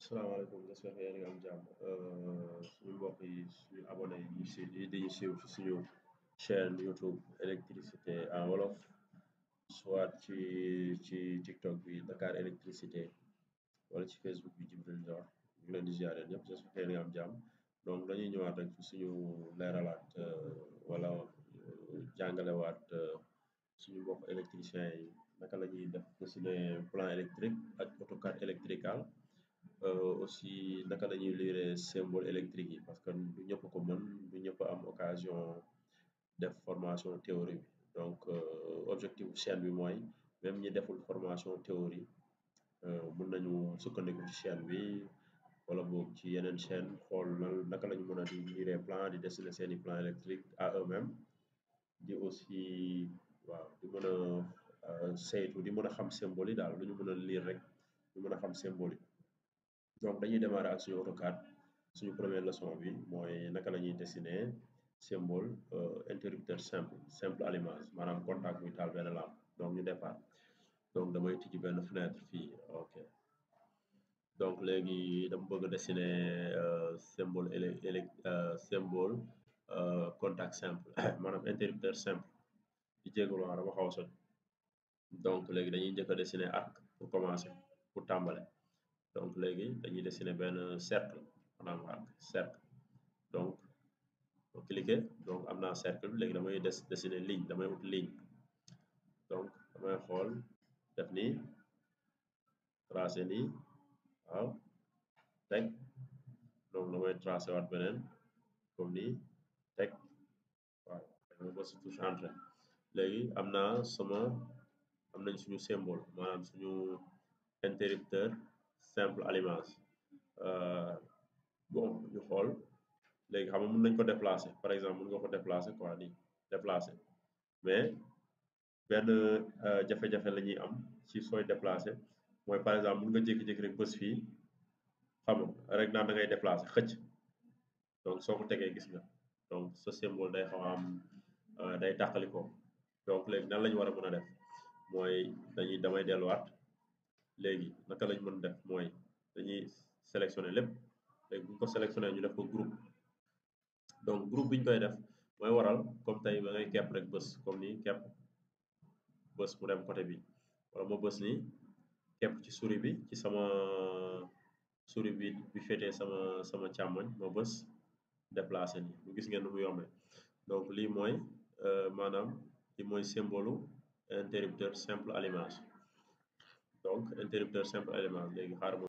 salaamaaleykum j'espère que yéen a ngi am jàmm suñu mbokk yi suñu abonné yi dañuy siiw ci suñu chaîne YouTube électricité en wolof soit ci TikTok bi Dakar électricité wala ci Facebook bi Djibril Dior ñu ngi leen di ziare ñëpp j'espère que yéen a ngi am jàmm donc dañuy ñëwaat rek ci suñu leeralaat wala jàngalewaat suñu mbokk électriciens yi naka la ñuy def dessiner plan électrique ak AutoCAD électrical. Aussi naka la ñuy lire symbole électrique yi parce que du ñëpp ko mën du ñëpp am occasion def formation théorie bi donc objectif bu chaîne bi mooy même ñi deful formation théorie mën nañu sukkandiku ci chaîne bi wala boog ci yeneen chaîne xool naka la ñu mën a di lire plan di dessiner seeni plan électrique à eux-mêmes di aussi waaw di mën a saytu di mën a xam symbole yi daal lu ñu mën a lire rek ñu mën a xam symbole yi. Donc dañuy démarrer ak suñu AutoCAD suñu première leçon bi mooy naka la ñuy dessiner symbole interrupteur simple allumage maanaam contact buy taal benn lampe donc ñu départ donc damay tijji benn fenêtre fii ok donc léegi dama bëgg a dessiner symbole contact simple maanaam interrupteur simple di jégalu dama xaw a soj donc léegi dañuy njëkk a dessiner arc pour commencer pour tàmbale. Donc léegi dañuy dessiner benn cercle maanaam arc cercle donc cliquer donc am naa cercle bi léegi damay dessiner ligne damay ut ligne donc damay xool def nii tracé nii waaw teg donc damay tracé waat beneen comme nii teg waaw dama bës touche entrée léegi am nañ suñu symbole maanaam suñu interrupteur simple allumage bon ñu xool léegi xam nga mën nañ ko déplacer par exemple mën nga ko déplacer quoi nii déplacer mais benn jafe-jafe la ñuy am ci sooy déplacer mooy par exemple mën nga jékki-jékki rek bës fii xam nga rek naan da ngay déplacer xëcc donc soo ko tegee gis nga donc sa symbole day xaw a am day tàqali ko donc léegi nan la ñu war a mën a def mooy damay delluwaat léegi naka lañ mën def mooy dañuy sélectionner lépp léegi bu ñu ko sélectionner ñu def ko groupe donc groupe bi ñu koy def mooy waral comme tey ba ngay kepp rek bës comme nii kepp bës mu dem côté bi wala ma bës nii kepp ci souris bi ci sama souris bi féetee sama càmmoñ ma bës déplacé nii bu gis ngeen nu mu yombee donc lii mooy maanaam lii mooy symbole interrupteur simple allumage donc interrupteur simple allumage léegi xaaral